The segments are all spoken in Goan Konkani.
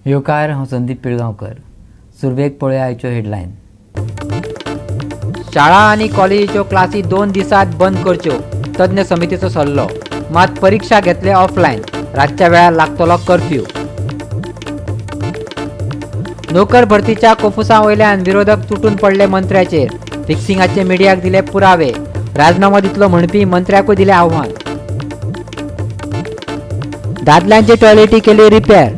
येवकार, हांव संदीप पिळगांवकर. सुरवेक पळोवया आयच्यो हेडलायन. शाळा आनी कॉलेजीच्यो क्लासी 2 दिसात बंद करच्यो, तज्ञ समितीचो सल्लो. मात परिक्षा घेतले ऑफलायन. रातच्या वेळार लागतलो कर्फ्यू. नोकर भरतीच्या कोफुसां वयल्यान विरोधक तुटून पडले मंत्र्याचेर. फिक्सिंगाचे मिडियाक दिले पुरावे. राजनामो दितलो म्हणपी मंत्र्याकूय दिले आव्हान. दादल्यांची टॉयलेटी केली रिपेअर,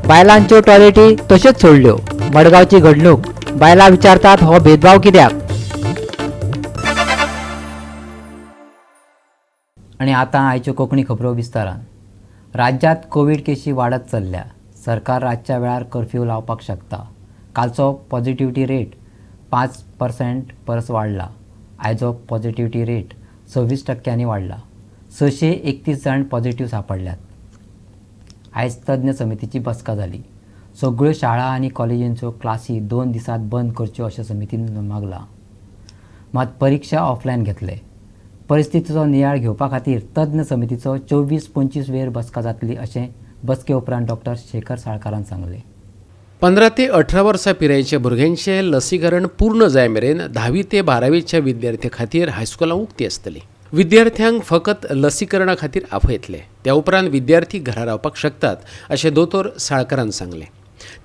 बायलांच्यो टॉयलेटी तश्योच सोडल्यो. मडगांवची घडणूक. बायलां विचारतात, हो भेदभाव कित्याक? आणि आतां आयच्यो कोंकणी खबरो विस्तारान. राज्यांत कोवीड केशी वाडत चल्ल्या. सरकार रातच्या वेळार कर्फ्यू लावपाक शकता. कालचो पॉझिटिविटी रेट 5% परस वाडला. आयचो पॉझिटिविटी रेट 26 टक्क्यांनी वाडला. 631 जाण पॉझिटिव्ह सांपडल्यात. आयज तज्ञ समितीची बसका जाली. सगळ्यो शाळा आनी कॉलेजींच्यो क्लासी 2 दिसांत बंद करच्यो अशें समितीन मागलां. मात परिक्षा ऑफलायन घेतले. परिस्थितीचो नियाळ घेवपा खातीर तज्ञ समितीचो 24-25 वेर बसका जातली, अशें बसके उपरांत डॉक्टर शेखर साळकारान सांगलें. 15 ते 18 वर्सां पिरायेच्या भुरग्यांचें लसीकरण पूर्ण जाय मेरेन धावी ते बारावीच्या विद्यार्थ्यां खातीर हायस्कुलां उक्ती आसतलीं. विद्यार्थ्यांक फकत लसीकरणा खातीर आपयतले. त्या उपरांत विद्यार्थी घरा रावपाक शकतात, अशें दोतोर साळकारान सांगलें.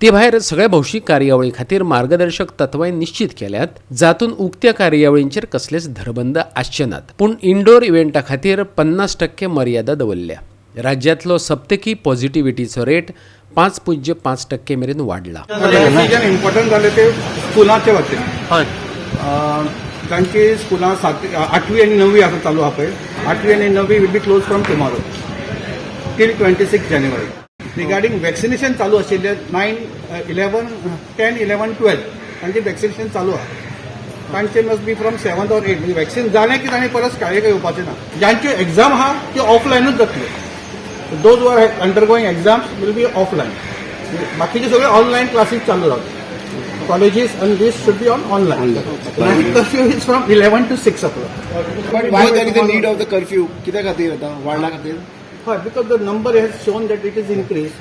ते भायर सगळ्या भौशीक कार्यावळी खातीर मार्गदर्शक तत्वां निश्चित केल्यात, जातून उक्त्या कार्यावळींचेर कसलेच धरबंद आसचे नात. पूण इंडोर इव्हेंटा खातीर 50% मर्यादा दवरल्या. राज्यांतलो सप्तकी पॉझिटिव्हिटीचो रेट 5.5% मेरेन वाडला. डिसिजन इम्पॉर्टंट जाले ते स्कुलाचे बाबतीत. तांची स्कुलां सात, आठवी आनी णवी आतां चालू आहा पळय, आठवी आनी णवी will be close from tomorrow till 26 January. Regarding vaccination चालू आशिल्ले 9, 11, 10, 11, 12, तांचे वॅक्सिनेशन चालू आहा. तांचे must be from seventh or eight. म्हणजे वॅक्सिन जालें की तांणी परत शाळेक येवपाचें ना. ज्यांच्यो एग्जाम आहा त्यो ऑफलायनूच जातल्यो. Those are undergoing exams will be offline. बाकीचे सगळे ऑनलायन क्लासीस चालू रावतले. Colleges and this should be on online. Night curfew is from 11 to 6 o'clock. But why there is a need of the curfew? कित्या खातीर आतां वाडला खातीर? हय, because the number has shown that it is increase.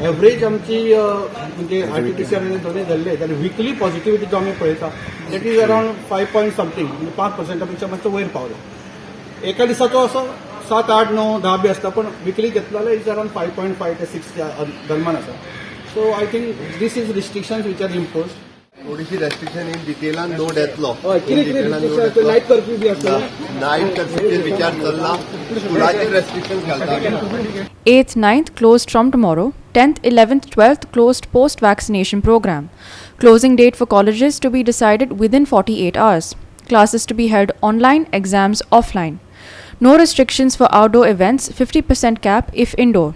Average आमची म्हणजे आरटीपीसीआर दोन्ही धरले जाल्यार विकली पॉझिटिव्हिटी जो आमी पळयता, that is around five point something, म्हणजे 5 पर्संटा पेक्षा मातसो वयर पावला. एका दिसाचो असो सात, आठ, णव, धा बी आसता, पण विकली घेतलो जाल्यार is around 5.5 ते सिक्सच्या दरम्यान आसा. So I think this is restrictions which are impose. थोडीशी रेस्ट्रिक्शन इन डिटेलान नोट येतलो. कितें कितें restriction? नायट कर्फ्यू बी आसतलो? नायट कर्फ्यूचेर विचार चल्ला. स्कुलाचेर रेस्ट्रिक्शन घालता. 8th, 9th closed from tomorrow, 10th, 11th, 12th closed post vaccination program. Closing date for colleges to be decided within 48 hours. Classes to be held online, exams offline. No restrictions for outdoor events, 50% cap if indoor.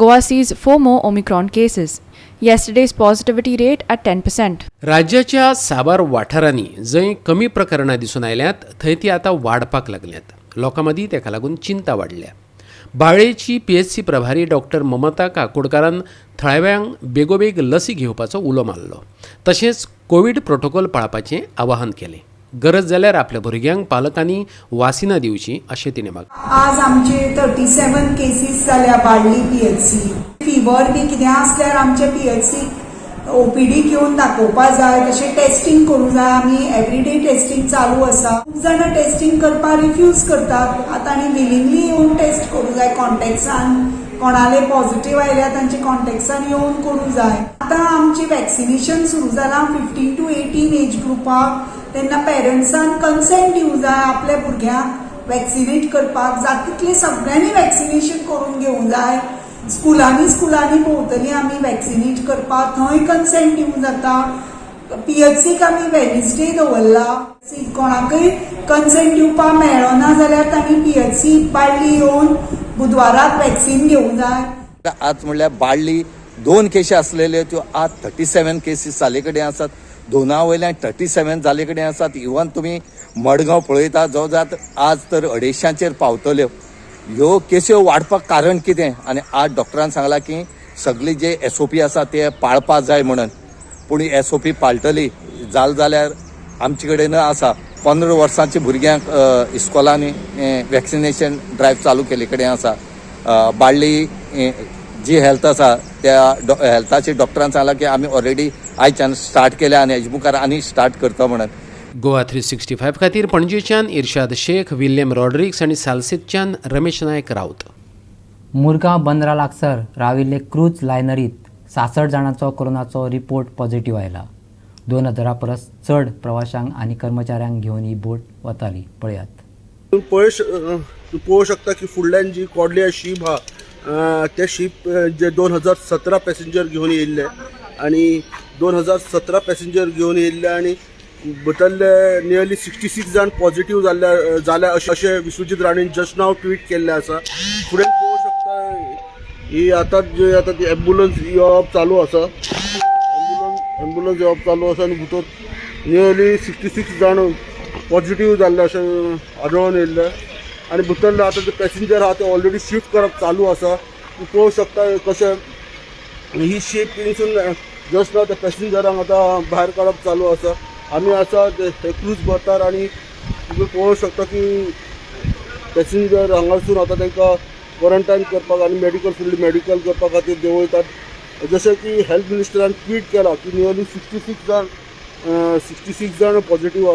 Goa sees 4 more Omicron cases. Yesterday's positivity rate at 10%. राज्याच्या साबार वाठारांनी जंय कमी प्रकरणां दिसून आयल्यात, थंय ती आतां वाडपाक लागल्यात. लोकां मदीं ताका लागून चिंता वाडल्या. बाळेची पीएचसी प्रभारी डॉक्टर ममता काकोडकारान थळाव्यांक बेगोबेग लसी घेवपाचो उलो मारलो. तशेंच कोवीड प्रोटोकॉल पाळपाचें आवाहन केलें. गरज जाल्यार आपल्या भुरग्यांक पालकांनी वासिनां दिवचीं, अशें तिणें मागलें. आज आमचे 37 केसीस जाल्या बाळ्ळी पीएचसी. फिवर बी कितें आसल्यार आमचे पीएचसी ओपीडीक येवन दाखोवपा जाय. तशें टेस्टिंग करूंक जाय. आमी एवरीडे टेस्टिंग चालू आसा. खूब जाणां टेस्टिंग करपाक रिफ्यूज करतात. आतां आनी विलिंगली येवन टेस्ट करूंक जाय. कॉन्टेक्सान कोणाले पॉझिटिव्ह आयल्या, तांचे कॉन्टेक्सान येवन करूंक जाय. आतां आमचें वॅक्सिनेशन सुरू जालां 15 टू 18 एज ग्रुपाक. तेन्ना पेरंट्सान कन्सेंट दिवंक जाय आपल्या भुरग्यांक वॅक्सिनेट करपाक. जाता तितलें सगळ्यांनी वॅक्सिनेशन करून घेवंक जाय. स्कुलांनी स्कुलांनी भोंवतली आमी वॅक्सिनेट करपाक. थंय कन्सेंट दिवंक जाता. पीएचसीक आमी वेनसडे दवरला. कोणाकय कन्सेंट दिवपाक मेळना जाल्यार तांणी पीएचसी बाळ्ळी येवन बुधवाराक वॅक्सिन घेवंक जाय. आज म्हणल्यार बाळ्ळी दोन केशी आसलेल्यो, त्यो आज 37 केसीस जाले कडेन आसात. दोना वयल्यान 37 जाले कडेन आसात. इवन तुमी मडगांव पळयता जो जात, आज तर अडेचशांचेर पावतल्यो ह्यो केस्यो. वाडपाक कारण कितें? आनी आज डॉक्टरान सांगलां की सगळी जे एसओपी आसा ते पाळपा जाय म्हणून. पूण एसओपी पाळटली जाल जाल्यार आमचे कडेन आसा, 15 वर्सांच्या भुरग्यांक इस्कोलांनी वॅक्सिनेशन ड्रायव्ह चालू केल्ले कडेन आसा. बाळ्ळी जी हेल्थ आसा. त्या हेल्थाचे डॉक्टरान सांगलां की आमी ऑलरेडी आयच्यान स्टार्ट केल्या आनी हेजे मुखार आनी स्टार्ट करता म्हणून. गोवा 365 खातीर पणजेच्यान इर्शाद शेख, विल्यम रॉड्रिक्स आनी सालसेतच्यान रमेश नायक राऊत. मुरगांव बंदरा लागसर राविल्ले क्रूज लायनरीत 66 जाणांचो कोरोनाचो रिपोर्ट पॉझिटिव्ह आयला. 2000 परस चड प्रवाशांक आनी कर्मचाऱ्यांक घेवन ही बोट वताली. पळयात. पळोवंक शकता की फुडल्यान जी कॉर्डलिया शीप आहा ते शीप जे 2017 पॅसेंजर घेवन येयल्ले आनी 2017 पॅसेंजर घेवन येयल्ले आनी भितरले नियरली 66 जाण पॉझिटिव्ह जाल्या अशें विश्वजीत राणेन जस्ट नाव ट्वीट केल्लें आसा. फुडें पळोवंक शकता ही आतां जे आतां ती एम्बुलन्स येवप चालू आसा, एम्बुलन्स येवप चालू आसा आनी भितर नियरली 66 जाण पॉझिटिव्ह जाल्ले अशें आढळून येयल्लें आनी भितरले आतां जे पॅसेंजर आहा ते ऑलरेडी शिफ्ट करप चालू आसा. तूं पळोवंक शकता कशें ही शीप थिंगसून जस्ट नाव त्या पॅसेंजरांक आतां भायर काडप चालू आसा. आमी आसा ते क्रूज भरतात आनी तुमी पळोवंक शकता की पॅसेंजर हांगासून आतां तांकां क्वॉरंटायन करपाक आनी मेडिकल फुडली मेडिकल करपा खातीर देंवयतात. जशें की हेल्थ मिनिस्टरान ट्वीट केला की नियरली 66 जाण पॉझिटिव्ह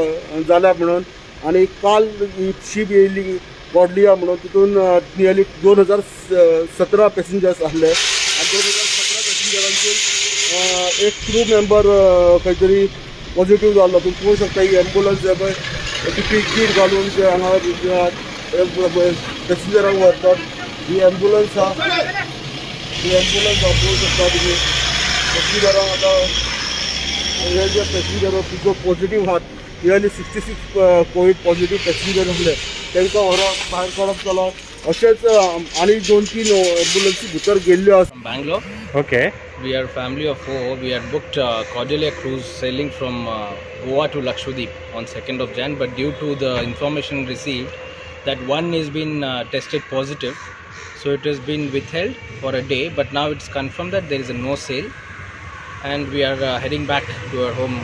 जाल्या म्हणून आनी काल ही शीप येयल्ली कॉर्डलिया म्हणून तितून नियरली 2017 पॅसेंजर्स आसले आनी 2017 पॅसेंजरांतून एक क्रू मेंबर खंय तरी पॉझिटिव्ह जाल्लो. तुमी पळोवंक शकता ही एम्बुलन्स जे पळय ती कीट घालून ते हांगा पॅसेंजरांक व्हरतात. ही एम्बुलन्स आहा, ही एम्बुलन्स पळोवंक शकता तुमी. पॅसेंजरांक आतां हे जे पॅसेंजर जो पॉझिटिव्ह आहात नियरली 66 कोवीड पॉझिटिव्ह पॅसेंजर आसले तांकां व्हरप भायर काडप जालां. अशेंच आनी 2-3 एम्बुलन्सी भितर गेल्ल्यो आसा. Bangalore. Okay. We are family of 4. We had booked Cordelia cruise sailing from Goa to Lakshadweep on 2nd of Jan, but due to the information received that one has been tested positive, so it has been withheld for a day, but now it's confirmed that there is a no sail and we are heading back to our home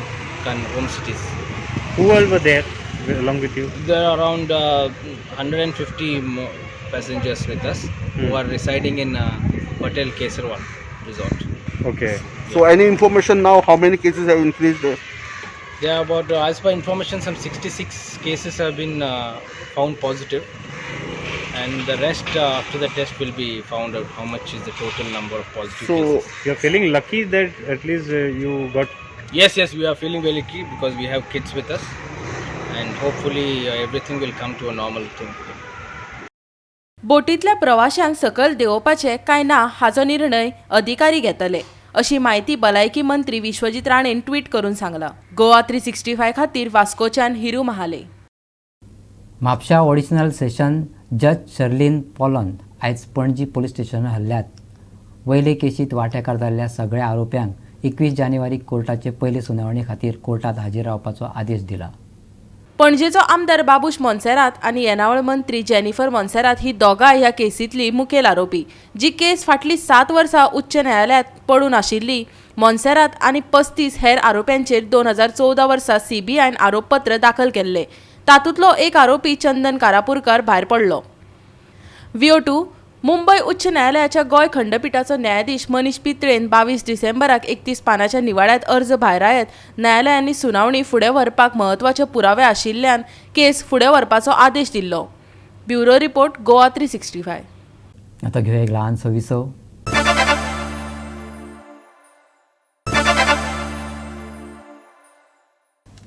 cities. Who all were there along with you? There are around 150 more passengers with us who are residing in Hotel Kesarwan Resort. Okay. So any information now, how many cases have increased there? There are about, as per information, some 66 cases have been found positive, and the rest after the test will be found out how much is the total number of positive cases. So you are feeling lucky that at least you got... Yes, we are feeling very lucky because we have kids with us, and hopefully everything will come to a normal thing. बोटींतल्या प्रवाशांक सकयल देंवोवपाचें काय ना हाचो निर्णय अधिकारी घेतले अशी म्हायती भलायकी मंत्री विश्वजीत राणेन ट्वीट करून सांगला. गोवा 365 खातीर वास्कोच्यान हिरू महाले. म्हापशा ऑडिशनल सेशन जज शर्लीन पॉलन आयज पणजी पोलीस स्टेशन हल्ल्यात वयले केशीत वांटेकार जाल्ल्या सगळ्या आरोप्यांक 21 जानेवारी कोर्टाचे पयले सुनावणी खातीर कोर्टात हाजीर रावपाचो आदेश दिला. पणजेचो आमदार बाबूश मोन्सेरात आनी येणावळ मंत्री जेनिफर मोन्सेरात ही दोगांय ह्या केसींतली मुखेल आरोपी, जी केस फाटली 7 वर्सां उच्च न्यायालयांत पडून आशिल्ली. मोन्सेरात आनी 35 हेर आरोप्यांचेर 2014 वर्सा सीबीआयन आरोपपत्र दाखल केल्लें. तातूंतलो एक आरोपी चंदन कारापूरकर भायर पडलो. VO2 Mumbai उच्च न्यायालयाच्या गोंय खंडपीठाचो न्यायाधीश मनीष पित्रेन 22 डिसेंबराक 31 पानाच्या निवाड्यात अर्ज भायरायत न्यायालयांनी सुनावणी फुडें व्हरपाक म्हत्वाचे पुरावे आशिल्ल्यान केस फुडें व्हरपाचो आदेश दिल्लो. Bureau report, Goa 365. आतां घेवया एक ल्हानसो विसव.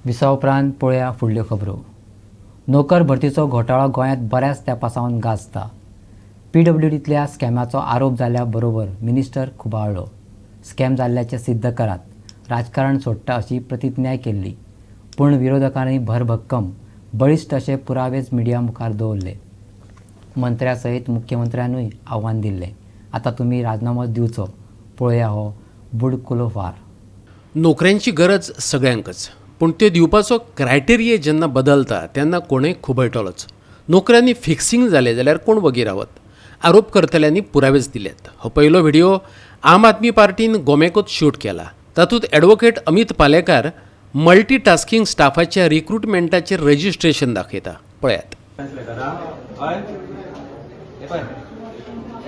विसवा उपरांत पळोवया फुडल्यो खबरो. नोकर भरतीचो घोटाळो गोंयांत बऱ्याच तेंपा सावन गाजता. पीडब्ल्यूडींतल्या स्कॅमाचो आरोप जाल्या बरोबर मिनिस्टर खुबाळ्ळो. स्कॅम जाल्ल्याचें सिद्ध करात, राजकारण सोडटा अशी प्रतिज्ञाय केल्ली, पूण विरोधकांनी भरभक्कम बळिश्ट अशे पुरावेच मिडिया मुखार दवरले. मंत्र्या सयत मुख्यमंत्र्यानूय आव्हान दिल्लें, आतां तुमी राजनामोच दिवचो. पळोवया हो बुडकुलो फार. नोकऱ्यांची गरज सगळ्यांकच, पूण त्यो दिवपाचो क्रायटेरिया जेन्ना बदलता तेन्ना कोणूय खुबळटलोच. नोकऱ्यांनी फिक्सिंग जालें जाल्यार कोण वगी रावत? आरोप करतल्यांनी पुरावेच दिल्यात. हो पयलो व्हिडिओ आम आदमी पार्टीन गोमेकोत शूट केला. तातूंत ॲडव्होकेट अमित पालेकार मल्टीटास्किंग स्टाफाच्या रिक्रुटमेंटाचेर रजिस्ट्रेशन दाखयता. पळयात.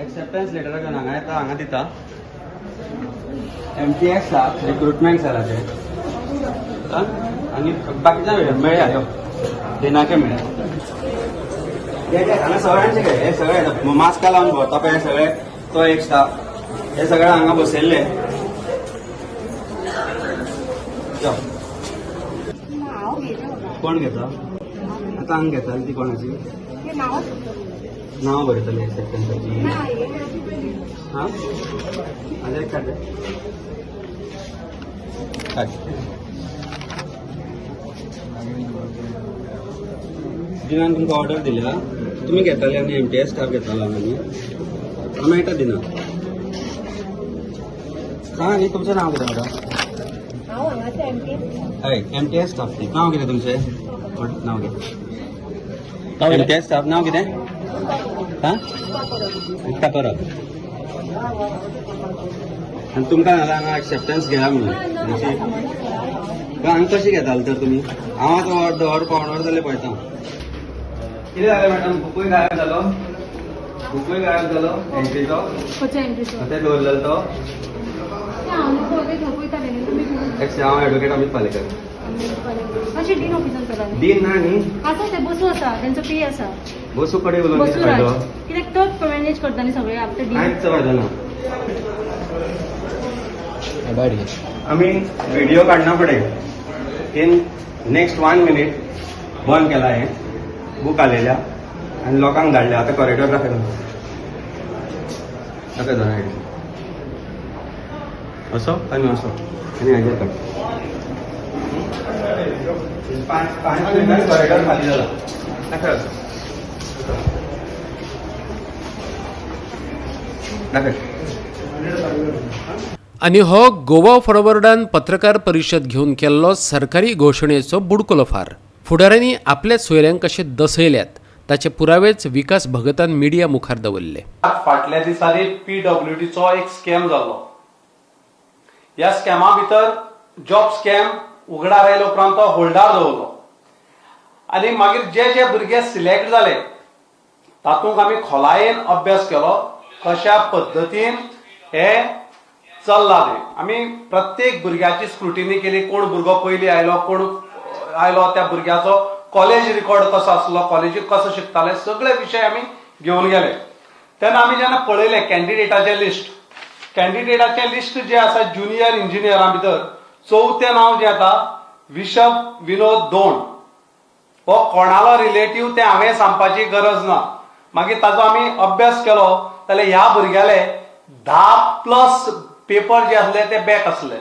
एक्सेप्टन्स लेटर घेवन हांगा येता, हांगा दिता, MTS recruitment सेलाचे आनी बाकीच्या मेळया यो दिनाके मेळया. हांगा सगळ्यांचे घे, हे सगळे मास्का लावन भोंवता पळय, हे सगळे तो एक स्टाफ, हे सगळे हांगा बसयल्ले. कोण घेता आतां? हांगा घेताली ती कोणाची नांव बरयतली एक्सेप्टन्साची? हां, आनी एक काड काड. दिनान तुमकां ऑर्डर दिल्या, तुमी घेताले आनी MTS staff घेतालो आनी मेळटा दिना. सांगा न्ही तुमचें नांव कितें मॅडम? हय, MTS staff न्ही. नांव कितें तुमचें? नांव कितें? MTS staff नांव कितें? हां, एकता परब. आनी तुमकां नाजाल्यार हांगा एक्सेप्टन्स घेया म्हणून हांगा कशी घेताले तर तुमी? हांव आतां वर पावण वर जाल्यार पळयता. कितें जालें मॅडम? बुकूय गायब जालो, बुकूय गायब जालो एंट्रीचो, ते दवरलेलो तो. हांव एडवोकेट अमित पालेकर. डीन ना न्ही? आसा ते, बसू आसा, तेंचो पी आसा. बसू कडेन उलोवन कितें फायदो? कित्याक तो मॅनेज करता न्ही सगळें. कांयच फायदो ना. आमी व्हिडिओ काडना फुडें इन नेक्स्ट 1 मिनीट बंद केला हें बूक आलेल्या आनी लोकांक धाडल्या. आतां कॉरिडॉर दाखयता, दाखयता असो आनी असो आनी हाजेर काड. 5 मिनटांनी कॉरिडॉर खाली जाला. दाखय दाखय. आनी हो गोवा फॉरवर्डान पत्रकार परिशद घेवन केल्लो सरकारी घोशणेचो बुडकुलो फार. फुडाऱ्यांनी आपल्या सोयऱ्यांक कशे दसयल्यात ताचे पुरावेच विकास भगतान मिडिया मुखार दवरले. फाटल्या दिसांनी PWDचो एक स्कॅम जाल्लो. ह्या स्कॅमा भितर जॉब स्कॅम उगडार आयले उपरांत तो होल्डार दवरलो आनी मागीर जे जे भुरगे सिलेक्ट जाले तातूंत आमी खोलायेन अभ्यास केलो कशा पद्दतीन हे चल्ला तें. आमी प्रत्येक भुरग्याची स्क्रुटिनी केली, कोण भुरगो पयलीं आयलो, कोण आयलो, त्या भुरग्याचो कॉलेज रिकॉर्ड कसो आसलो, कॉलेजीक कसो शिकताले, सगळे विशय आमी घेवन गेले. तेन्ना आमी जेन्ना पळयलें कॅन्डिडेटाचें लिस्ट, कॅन्डिडेटाचें लिस्ट जें आसा ज्युनियर इंजिनियरां भितर चवथें नांव जें येता विशभ विनोद दोण. हो कोणालो रिलेटीव तें हांवें सांगपाची गरज ना. मागीर ताचो आमी अभ्यास केलो जाल्यार ह्या भुरग्याले 10+ पेपर जे आसले ते बॅक आसले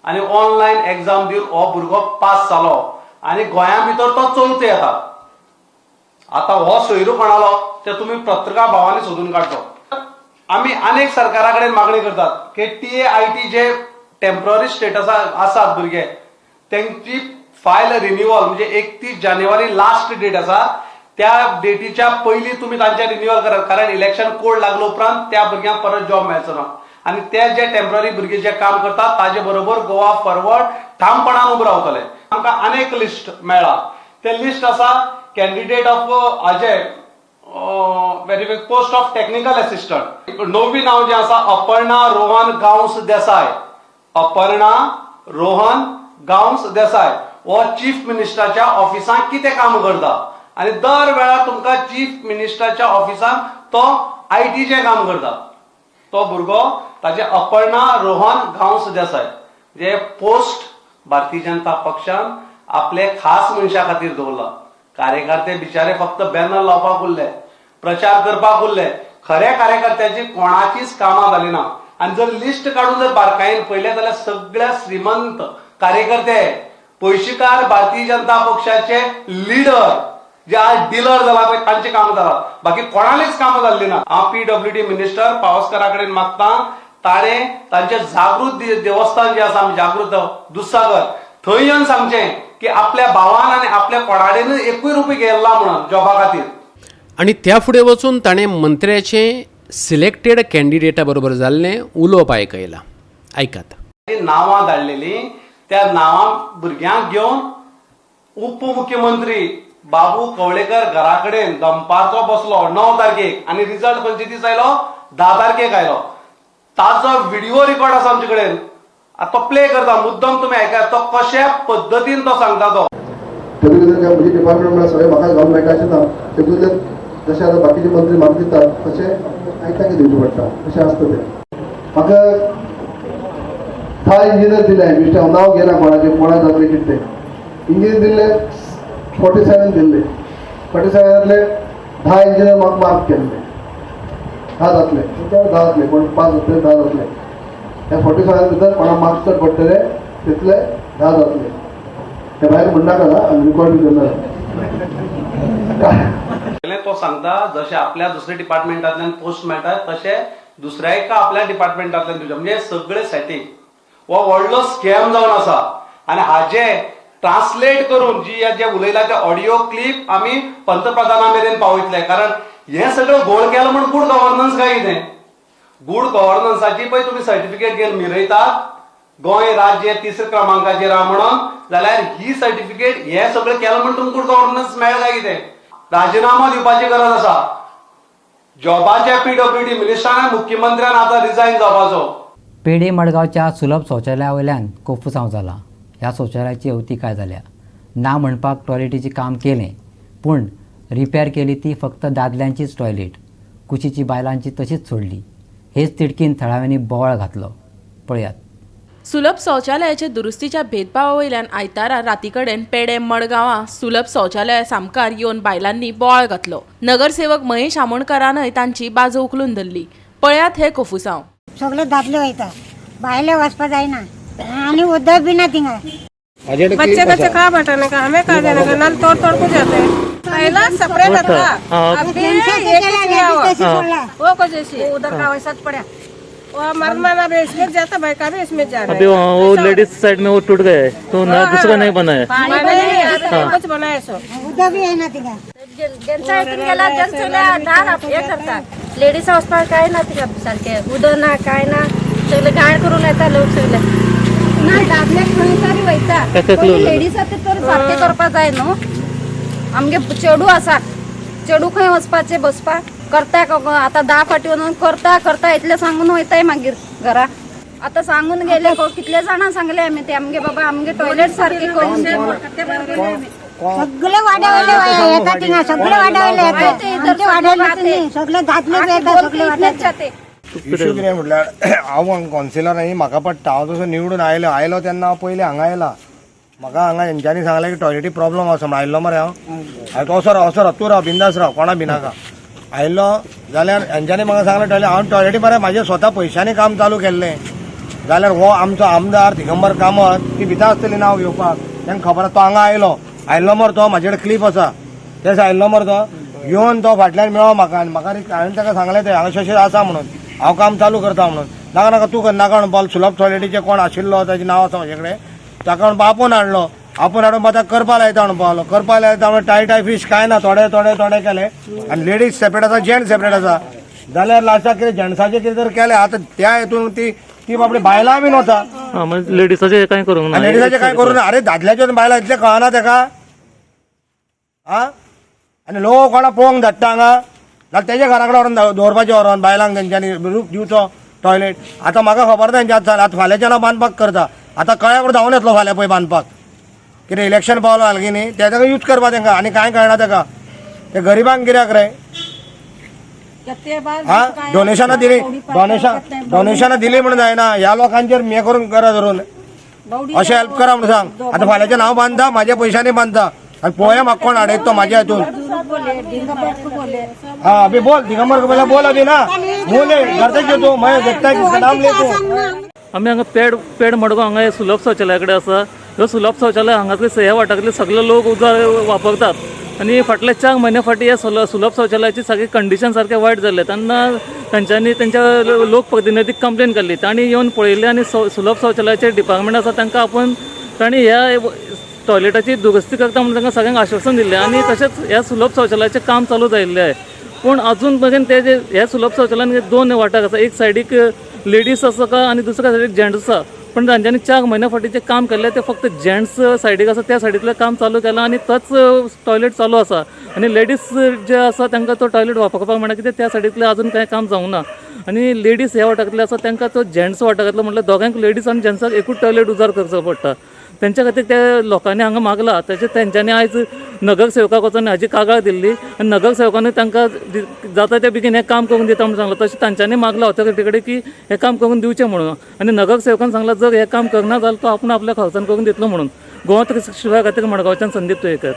आनी ऑनलायन एग्जाम दिवन हो भुरगो पास जालो आनी गोंया भितर तो चवथे येता. आतां हो सोयरू कोणालो ते तुमी पत्रकार भावांनी सोदून काडचो. आमी अनेक सरकारा कडेन मागणी करतात की TAIT जे टेम्पररी स्टेटस आसात भुरगे तेंची फायल रिन्युअल म्हणजे 31 जानेवारी लास्ट डेट आसा, त्या डेटीच्या पयलीं तुमी तांचे रिन्युअल करात, कारण इलेक्शन कोड लागलो उपरांत त्या भुरग्यांक परत जॉब मेळचो ना. आनी ते जे टेम्पररी भुरगे जे काम करतात ताजे बरोबर गोवा फॉरवर्ड ठामपणान उबो रावतले. आमकां अनेक लिस्ट मेळ्ळा, ते लिस्ट आसा कॅन्डिडेट ऑफ हाजे verify post of technical assistant. णवी नांव जें आसा अपर्णा रोहन गांवस देसाय. अपर्णा रोहन गांवस देसाय हो चीफ मिनिस्टराच्या ऑफिसांत कितें काम करता आनी दर वेळार तुमकां चीफ मिनिस्टराच्या ऑफिसांत तो ITचें काम करता. तो भुरगो ताजे अपर्णा रोहन गांवस देसाय जे पोस्ट भारतीय जनता पक्षान आपले खास मनशा खातीर दवरला. कार्यकर्ते बिचारे फक्त बॅनर लावपाक उरले, प्रचार करपाक उरले, खऱ्या कार्यकर्त्याची कोणाचीच कामां जाली ना. आनी जर लिस्ट काडून जर बारकायेन पळयलें जाल्यार सगळ्या श्रीमंत कार्यकर्ते, पयशेकार भारतीय जनता पक्षाचे लिडर जे आज डिलर जाला पळय तांचे कामां जाला, बाकी कोणालीच कामां जाल्ली ना. हांव PWD minister पावसकरा कडेन मागता ताणें तांचे जागृत देवस्थान जे आसा आमी जागृत दुधसागर थंय येवन सांगचें की आपल्या भावान आनी आपल्या कोणाकडेनूय एकूय रुपया घेतला म्हणून जॉबा खातीर. आनी त्या फुडें वचून ताणें मंत्र्याचें सिलेक्टेड कॅन्डिडेटा बरोबर जाल्लें उलोवप आयकयलां, आयकात. नांवां धाडलेलीं त्या नांवां भुरग्यांक घेवन उपमुख्यमंत्री बाबू कवळेकर घरा कडेन दनपारचो बसलो 9 तारखेक आनी रिजल्ट खंयचे दीस आयलो 10 तारखेक आयलो. ताजो व्हिडिओ रिकॉर्ड आसा आमचे कडेन. आतां तो प्ले करता, मुद्दम तुमी आयकात तो कशा पद्दतीन तो सांगता तो. तातूंत भितर म्हजे डिपार्टमेंट म्हळ्यार सगळें म्हाकाच घालूंक मेळटा अशें ना. तेतूंतल्यान जशें आतां बाकीचे मंत्री म्हाका दितात तशें आनी तांकां दिवचें पडटा, तशें आसता तें. म्हाका 10 इंजिनियर दिले, बेश्टें हांव नांव घेना कोणाचें, कोणा जातलें कितें तें. इंजिनियर दिल्ले 47 दिल्ले, 47तले 10 इंजिनियर म्हाका मार्क केल्ले, 10 जातले, 10 जातले, कोण 5 जातले, 10 जातले. ह्या 47 भितर कोणा मार्क्स चड पडटले तितले 10 जातले. ते भायर म्हणनाका ना, आनी रिकॉर्ड बी करना. तो सांगता जशें आपल्या दुसऱ्या डिपार्टमेंटांतल्यान पोस्ट मेळटा तशें दुसऱ्या एका आपल्या डिपार्टमेंटांतल्यान दिवचें, म्हणजे सगळें सेटींग. हो व्हडलो स्कॅम जावन आसा आनी हाजे ट्रान्सलेट करून जी जे उलयला ते ऑडिओ क्लिप आमी पंतप्रधाना मेरेन पावयतले. कारण हें सगळें घोळ केलां म्हूण गुड गव्हर्नन्स काय कितें? गुड गव्हर्नन्साची पळय तुमी सर्टिफिकेट घेवन मिरयतात, गोंय राज्य तिसऱ्या क्रमांकाचेर आहा म्हणून, जाल्यार ही सर्टिफिकेट हें सगळें केलां म्हूण तुमकां गुड गव्हर्नन्स मेळ्ळें काय कितें? राजिनामो दिवपाची गरज आसा. जॉबाच्या पीडब्ल्यूडी मिनिस्टरान मुख्यमंत्र्यान आतां रिजायन जावपाचो. पेडे मडगांवच्या सुलभ शौचालया वयल्यान कोफुसांव जाला. ह्या शौचालयाची अवतिकाय जाल्या. ना म्हणपाक टॉयलेटीचें काम केलें, पूण रिपेर केली ती फक्त दादल्यांचीच टॉयलेट, कुशीची बायलांची तशीच सोडली. हेच तिडकीन थळाव्यांनी बोवाळ घातलो. पळयात. सुलभ शौचालयाचे दुरुस्तीच्या भेदभावा वयल्यान आयतारा राती कडेन पेडे मडगांवां सुलभ शौचालया सामकार येवन बायलांनी बोवाळ घातलो. नगरसेवक महेश आमोणकारानय तांची बाजू उखलून धरली. पळयात हे कोफुसांव. सगळे दादले वयता, बायले वचपा जायना आनी उदक बी ना थिंगा. बच्चे कच्चे कहाँ बैठाने का, हमें कहाँ जाने का, नल तोड़ तोड़ को जाते हैं. पहला सेपरेट था, अभी एक ही किया हुआ। वो कुछ ऐसी उधर का वैसा पड़ा वो मर्द अभी इसमें जाता, भाई का भी इसमें जा रहा है. अभी वो लेडीज साइड में वो टूट गया है तो नया दूसरा नहीं बना है. पानी कुछ बनाया सो उदक बी येना थिंगा. ज्यांचा हितून गेला ज्यांचं दार हे करतात. लेडीज वचपाक काय ना तिका, सारखे उदक ना काय ना, सगळे घाण करून येता लोक सगळे. ना दादले खंय तरी वयता, लेडीज तर सारखे करपा जाय न्हू. आमगे चेडू आसा, चेडू खंय वचपाचें बसपाक करता. आतां 10 फाटी वचून करता करता इतलें सांगून वयताय मागीर घरा. आतां सांगून गेले कितले जाणां सांगले आमी ते आमगे बाबा आमगे टॉयलेट सारखे करून. सगळे वाड्यावयले येता थिंगा, सगळे वाड्यावयले येता, आमच्या वाड्यावयले सगळे दादले बी येता, सगळे वाड्यावयले. इशू कितें म्हटल्यार हांव कॉन्सिलर आनी म्हाका पडटा. हांव जसो निवडून आयलो आयलो तेन्ना हांव पयलीं हांगा आयला. म्हाका हांगा हेंच्यांनी सांगलें की टॉयलेटी प्रॉब्लम आसा म्हण. आयिल्लो मरे हांव, हांवें असो राव असो राव तूं राव बिंदास राव कोणा भिनाका. आयिल्लो जाल्यार हेंच्यांनी म्हाका सांगलें टॉयलेट. हांव टॉयलेटी मरे म्हाजे स्वता पयशांनी काम चालू केल्लें. जाल्यार हो आमचो आमदार दिगंबर कामत ती भिता आसतली नांव घेवपाक, तांकां खबर आसा. तो हांगा आयलो आयिल्लो मरे तो, म्हाजे कडेन क्लिप आसा ते आयिल्लो मरे तो येवन तो फाटल्यान मेळ्ळो म्हाका आनी म्हाका हांवें ताका सांगलें तें हांगा अशें आसा म्हणून, हांव काम चालू करता म्हणून. नाका नाका तूं कर नाका म्हणपाक. सुलभ टॉयलेटीचें कोण आशिल्लो ताचें नांव आसा म्हजे कडेन, ताका म्हणपा आपोवन हाडलो. आपोवन हाडून ताका करपा लायता म्हणपा लागलो. करपा लायता म्हणून टाय टाय फीश काय ना, थोडे थोडे थोडे केले आनी लेडीज सेपरेट आसा, जेंट्स सेपरेट आसा. जाल्यार लास्टाक कितें जेंट्साचें कितें तर केलें. आतां त्या हितून ती ती बाबडी बायलां बीन वता. लेडीजाचें कांय करूंक ना, लेडीजाचें कांय करूंक ना. अरे दादल्याचें बायलां इतलें कळना ताका. आं आनी लोक कोणा पळोवंक धाडटा हांगा, जाल्यार तेज्या घरा कडेन व्हरोन दवरपाचें, व्हरोन बायलांक तेंच्यांनी रूप दिवचो टॉयलेट. आतां म्हाका खबर ना तेंच्या आतां फाल्यांच्यान हांव बांदपाक करता. आतां कळ्ळ्या कडेन धांवन येतलो फाल्यां पळय बांदपाक. कितें इलेक्शन पावलो हालगी न्ही, ते ताका यूज करपा तांकां आनी कांय कळना ताका. ते गरिबांक कित्याक रे? हा डोनेशनां दिली, डोनेशनां दिली म्हणून जायना. ह्या लोकांचेर हें करून करा धरून अशें हेल्प करा म्हणून सांग. आतां फाल्यांच्यान हांव बांदता, म्हाज्या पयशांनी बांदता आनी पळोवया म्हाका कोण हाडयता तो म्हाज्या हितून. हाँ अभी बोल दिगंबर को पहले बोल अभी ना बोले घर तू मैं देखता है किसका नाम ले तू. आमी हांगा पेड पेड मडगांव हांगा सुलभ शौचालया कडेन आसा. ह्यो सुलभ शौचालय हांगासले ह्या वाठारांतले सगळे लोक उदक वापरतात आनी फाटल्या 4 म्हयन्या फाटीं ह्या सुलभ शौचालयाची सगळी कंडिशन सारकें वायट जाल्लें. तेन्ना तांच्यांनी तेंच्या लोकप्रतिनिधीक कंप्लेन केल्ली. तांणी येवन पळयलें आनी सुलभ शौचालयाचे डिपार्टमेंट आसा तांकां आपोवन तांणी ह्या टॉयलेटाची दुरुस्ती करता म्हणून तांकां सगळ्यांक आश्वासन दिल्लें आनी तशेंच ह्या सुलभ शौचालयाचें काम चालू जाल्लें. पूण अजून मेरेन ते जे ह्या सुलभ शौचालयान 2 वाठार आसा, एक सायडीक लेडीज आसा आनी दुसऱ्या सायडीक जेंट्स आसा. पण तांच्यांनी 4 म्हयन्या फाटीं जें काम केल्लें तें फक्त जेंट्स सायडीक आसा त्या सायडींतलें काम चालू केलां आनी तोच टॉयलेट चालू आसा आनी लेडीज जे आसा तांकां तो टॉयलेट वापरपाक म्हणल्यार कितें त्या सायडींतलें अजून कांय काम जावंक ना आनी लेडीज ह्या वाठारांतले आसा तांकां तो जेंट्स वाठारांतलो म्हटल्यार दोगांक लेडीज आनी जेंट्साक एकूच टॉयलेट उजार करचो पडटा. तेंच्या खातीर त्या लोकांनी हांगा मागला ताचे तेंच्यांनी आयज नगरसेवकाक वचून हाजी कागाळ दिल्ली आनी नगरसेवकांनी तांकां जाता त्या बेगीन हें काम करून दिता म्हणून सांगलां. तशें तांच्यांनी मागलां ऑथॉरिटी कडेन की हें काम करून दिवचें म्हणून आनी नगरसेवकान सांगलां जर हें काम करना जाल्यार तो आपूण आपल्या खर्चान करून दितलो म्हणून. गोवा 365 खातीर मडगांवच्यान संदीप तुयेकर.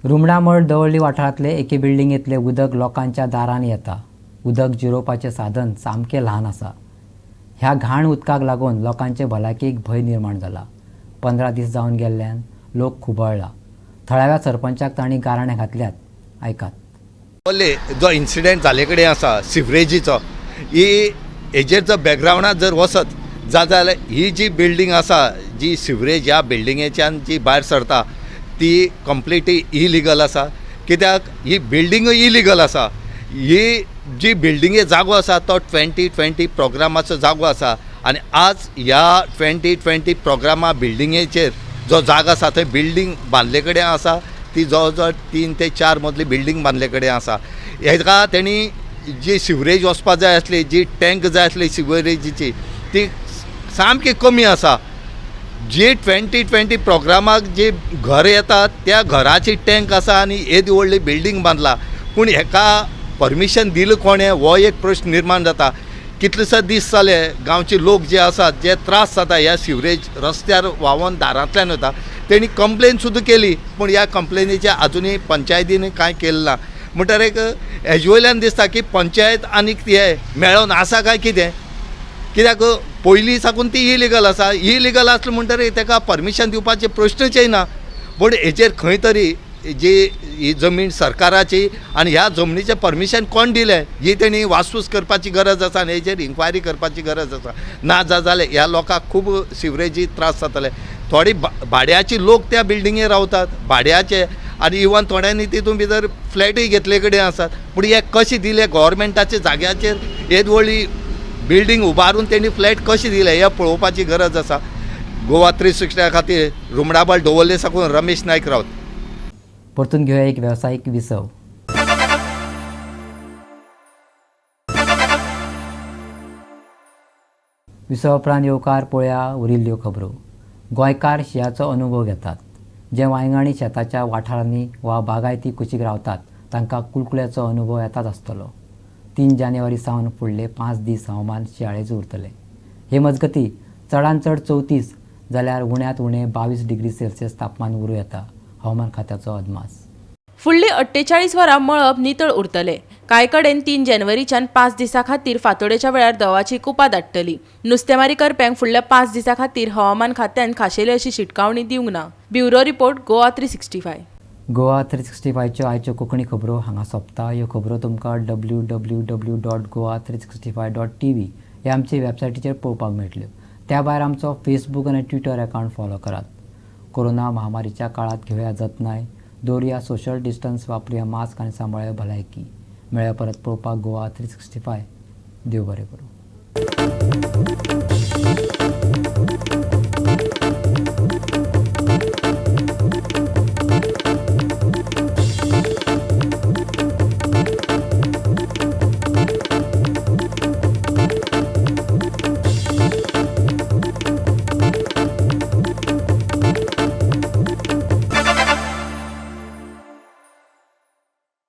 रुमडामळ दवर्ली वाठारांतले एके बिल्डिंगेंतलें उदक लोकांच्या दारान येता. उदक जिरोवपाचें साधन सामकें ल्हान आसा. ह्या घाण उदकाक लागून लोकांचे भलायकेक भंय निर्माण जाला. 15 दीस जावन गेल्ल्यान लोक खुबळ्ळा. थळाव्या सरपंचाक तांणी गाराणें घातल्यात. आयकात. जो इन्सिडेंट जाले कडेन आसा सिवरेजीचो ही हेजेर जर बॅकग्रावंडात जर वचत जाल्यार ही जी बिल्डींग आसा जी सिवरेज ह्या बिल्डिंगेच्यान जी भायर सरता ती कंप्लिटली इलिगल आसा. कित्याक ही बिल्डिंगूय इलिगल आसा. ही जी बिल्डिंगे जागो आसा तो 2020 प्रोग्रामाचो जागो आसा आनी आज ह्या 2020 प्रोग्रामा बिल्डिंगेचेर जो जागो आसा थंय बिल्डींग बांदले कडेन आसा ती जवळ जवळ 3 ते 4 मदली बिल्डींग बांदले कडेन आसा. हेका तेणी जी सिवरेज वचपा जाय आसली जी टँक जाय आसली सिवरेजीची ती सामकी कमी आसा. जी 2020 प्रोग्रामाक जी घर येता त्या घराची टँक आसा आनी येदी व्हडली बिल्डींग बांदला पूण हेका परमिशन दिलें कोणें हो एक प्रश्न निर्माण जाता. कितलेशे दीस जाले गांवचे लोक जे आसात जे त्रास जाता ह्या सिवरेज रस्त्यार व्हांवोन दारांतल्यान वता तेणी कंप्लेन सुद्दां केली पूण ह्या कंप्लेनीचे आजुनूय पंचायतीन कांय केलें ना. म्हणटर एक हेजे वयल्यान दिसता की पंचायत आनीक हे मेळोन आसा काय कितें कित्याक पयलीं साकून ती इलिगल आसा. इलिगल आसलें म्हणटरीर तेका परमिशन दिवपाचे प्रश्नच येना. पूण हेचेर खंय तरी जी ही जमीन सरकाराची आनी ह्या जमनीचें परमिशन कोण दिलें ही तेणी वासपूस करपाची गरज आसा आनी हेचेर इन्क्वायरी करपाची गरज आसा. ना जाल्यार ह्या लोकांक खूब सिवरेजी त्रास जातले. थोडी भाड्याची लोक त्या बिल्डिंगेर रावतात भाड्याचे आनी इवन थोड्यांनी तितून भितर फ्लॅटूय घेतले कडेन आसात पूण हे कशें दिले गव्हर्मेंटाच्या जाग्याचेर येदी व्हडली बिल्डींग उबारून तेणी फ्लॅट कशें दिले हें पळोवपाची गरज आसा. गोवा 360 खातीर रुमडाबळ दवर्ले साकून रमेश नायक रावत. परतून घेवया एक वेवसायीक विसव. विसवा उपरांत येवकार पळया उरिल्ल्यो खबरो. गोंयकार शिंयाचो अनुभव घेतात. जे वांयगणी शेताच्या वाठारांनी वा बागायती कुशीक रावतात तांकां कुलकुल्याचो अनुभव येताच आसतलो. 3 जानेवारी सावन फुडले 5 दीस हवामान शिंयाळेच उरतलें. हे मजगती चडांत चड 34 जाल्यार उण्यांत उणें 22 डिग्री सेल्सियस तापमान उरूं येता हवामान खात्याचो अदमास. फुडली 48 वरां मळब नितळ उरतले. कांय कडेन 3 जानेवारीच्यान 5 दिसां खातीर फांतोडेच्या वेळार दवाची कुपां दाट्टली. नुस्तेमारी करप्यांक फुडल्या 5 दिसां खातीर हवामान खात्यान खाशेली अशी शिटकावणी दिवंक ना. Bureau report, Goa 365. Goa 365च्यो आयच्यो कोंकणी खबरो हांगा सोंपता. ह्यो खबरो तुमकां www.goa365.tv ह्या आमचे वेबसायटीचेर पळोवपाक मेळटल्यो. त्या भायर आमचो फेसबूक आनी ट्विटर अकावंट फॉलो करात. कोरोना महामारीच्या काळात घेवया जतनाय, दवरुया सोशल डिस्टन्स, वापरुया मास्क आनी सांबाळया भलायकी. मेळया परत पळोवपाक गोवा 365. देव बरें करूं.